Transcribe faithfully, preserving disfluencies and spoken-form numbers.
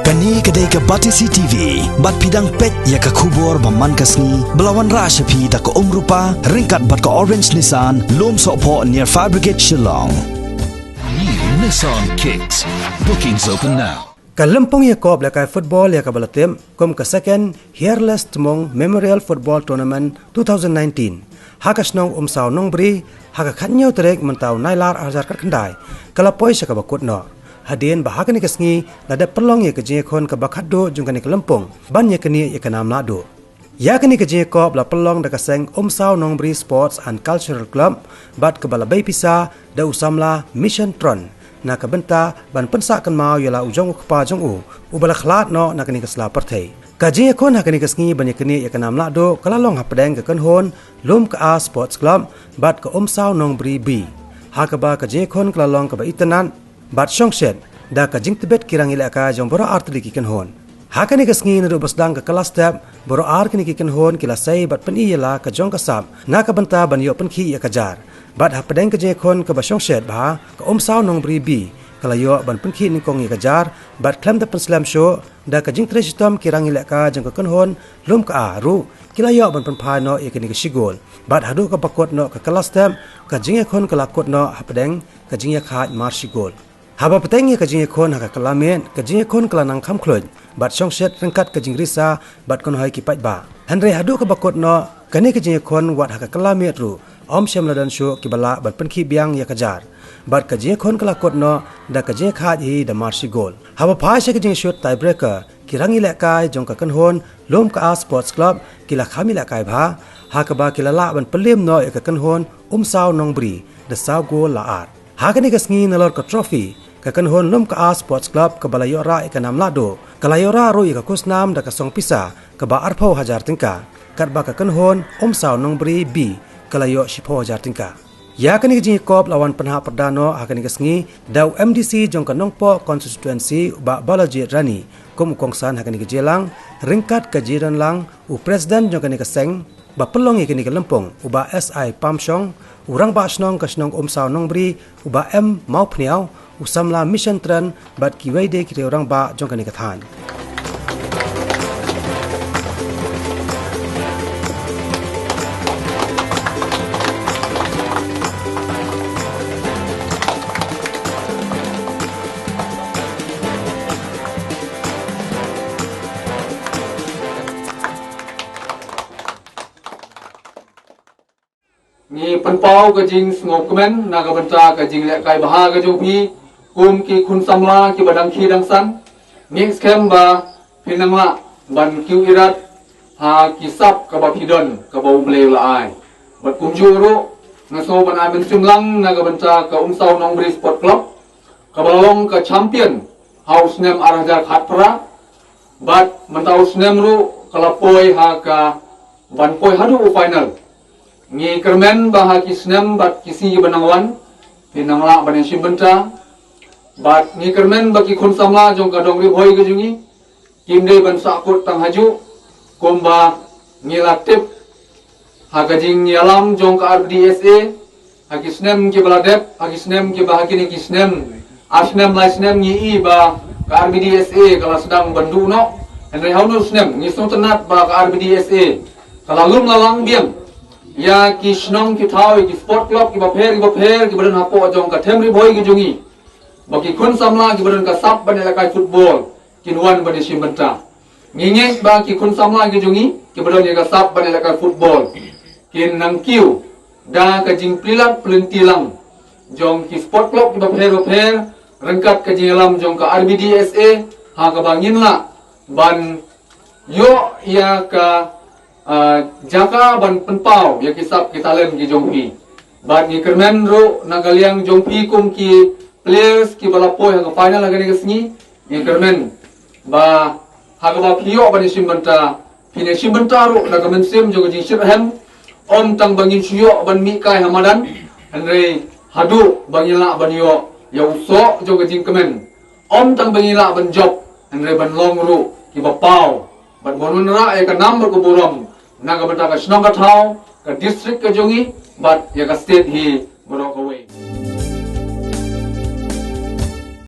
Kane ka dei ka Batesi T V, bad phi dang peit ïa ka khubor ba man ka sngi, ba la wanrah sha phi da ka Umrupa, ryngkat bad ka Orange Nissan, Lumsohphoh near Fire Brigade Shillong. New Nissan Kicks. Bookings open now. Ka lympung ïakop lehkai football ïa kaba la tip kum ka Second Hairless Tmung Memorial Football Tournament two thousand nineteen ha ka shnong Umsaw Nongbri, ha ka khathynñiew tarik mynta u Nailar arhajar khatkhyndai, ka la poi sha kaba kut noh. Hadien ba ha kane ka sngi la dep pynlong ïa ka jingïakhun kaba khatduh jong kane ka lympung ban ïaknieh ïa ka nam lahduh. Ïa kane ka jingïakop la pynlong da ka seng Umsaw Nongbri Sports and Cultural Club, bad kaba la bei pisa da u samla Mission Tron, na ka bynta ban pynsah kynmaw ïa la u jong u kpa jong u, uba la khlad noh na kane ka sla pyrthei. Ka jingïakhun ha kane ka sngi ban ïaknieh ïa ka nam lahduh ka la long hapdeng ka kynhun Lumka A Sports Club bad ka Umsaw Nongbri B, ha kaba ka jingïakhun ka la long kaba itynnad bad shongshet da ka jingtbit ki rangïalehkai jong baroh artylli ki kynhun. Ha kane ka sngi naduh ba sdang ka kylla step, baroh ar kine ki kynhun ki la sei bad pyni ïa la ka jong ka sap na ka bynta ban ïoh pynkhih ïa ka jar. Bad hapdeng ka jingïakhun kaba shongshet bha, ka Umsaw Nongbri B ka la ïoh ban pynkhih nyngkong ïa ka jar, bad khlem da pynslem shuh, da ka jingtrei shitom ki rangïalehkai jong ka kynhun Lumka A ruh ki la ïoh ban pynphai noh ïa kane ka shigol. Bad haduh kaba kut noh ka kylla step, ka jingïakhun ka la kut noh hapdeng ka jingïakhaid mar shigol. Haba bteng ïa ka jingïakhun ha ka kylla miet, ka jingïakhun ka la nang kham khluid bad shongshet ryngkat ka jingrisa bad kynhoi ki paidbah. Hynrei haduh kaba kut noh kane ka jingïakhun, wat ha ka kylla miet ruh ym shym la don shuh kiba lah ban pynkhih biang ïa ka jar. Bad ka jingïakhun ka la kut noh da ka jingïakhaid hi da mar shigol. Haba phai sha ka jingshut tiebreaker, ki rangïalehkai jong ka kynhun Lumka A Sports Club ki la kham ïalehkai bha, ha kaba ki la lah ban pynliem noh ïa ka kynhun Umsaw Nongbri da saw gol la ar. Ha kane ka sngi nalor ka trophy, ka kynhun Lumka A Sports Club kaba la ïoh rah ïa ka nam lahduh, ka la ïoh rah ruh ïa ka khusnam da ka song pisa kaba arphew hajar tyngka, katba ka kynhun Umsaw Nongbri B ka la ïoh shiphew hajar tyngka. Ïa kane ka jingïakop la wan pynhap pyrda noh ha kane ka sngi da u M D C jong ka Nongpoh constituency, u Bah Balajied Rani, kum u kongsan ha kane ka jingïalang, ryngkat ka jingdon lang u president jong kane ka seng ba pynlong ïa kane ka lympung, u Bah S I Pamshong, u rangbah shnong ka shnong Umsaw Nongbri, u Bah M Mawphniaw, u samla Mission Tren, bad kiwei de ki riew rangbah jong kane ka thaiñ. Ngi pynpaw ka jingsngewkmen na ka bynta ka jinglehkai bha ka jong phi kum ki khun samla kiba dang khie dang san. Ngi skhem ba phin nang lah ban kiew irat ha ki sap kaba phi don, kaba U Blei u la ai. Bad kumjuh ruh nga sngew ban ai mynsiem lang na ka bynta ka Umsaw Nongbri Sport Club, kaba long ka champion ha u snem ar hajar khatphra. Bad mynta u snem ruh ka la poi ha ka ban poi haduh u final. Ngi kyrmen ba ha ki snem bad ki sngi kiba nang wan, phin nang lah ban ïashim bynta. Bad ngi kyrmen ba ki khun samla jong ka Dong Ri Bhoi ka jong ngi, kim dei ban sahkut tang hajuh, kumba ngi la tip ha ka jingïalam jong ka R B D S A, ha ki snem kiba la dep, ha ki snem kiba, ha kine ki snem, ar snem lai snem ngi i ba ka R B D S A ka la sdang ban duh noh. Hynrei ha une u snem ngi sngewtynnat ba ka R B D S A ka la lum la lang biang ïa ki shnong ki thaw, ïa ki sport club kiba pher kiba pher kiba don hapoh jong ka Them Ri Bhoi ka jong ngi, ba ki khun samla kiba don ka sap ban ïalehkai football kin wan ban ïashim bynta. Ngi ngeit ba ki khun samla ki jong ngi kiba don ïa ka sap ban ïalehkai football kin nang kiew da ka jingplie lad plie lynti lang jong ki sport club kiba pher ba pher, ryngkat ka jingïalam jong ka R B D S A, ha kaba ngin lah ban ïoh ïa ka, ah, jaka ban pynpaw ïa ki sap ki talent ki jong phi. Bad ngi kyrmen ruh na ka liang jong phi kum ki players kiba la poi ha ka final ha kane ka sngi, ngi kyrmen ba ha kaba phi ïoh ban ïashim bynta, phin ïashim bynta ruh na ka mynsiem jong ka jingshitrhem, ym tang ba ngin shu ïoh ban mih kai ha madan, hynrei haduh ba ngin lah ban ïoh ïa u soh jong ka jingkmen. Ym tang ba ngin lah ban jop, hynrei ban long ruh kiba paw bad ban wanrah ïa ka nam bad ka burom na ka bynta ka shnong ka thaw, ka district ka jong ngi bad ïa ka state hi baroh kawei.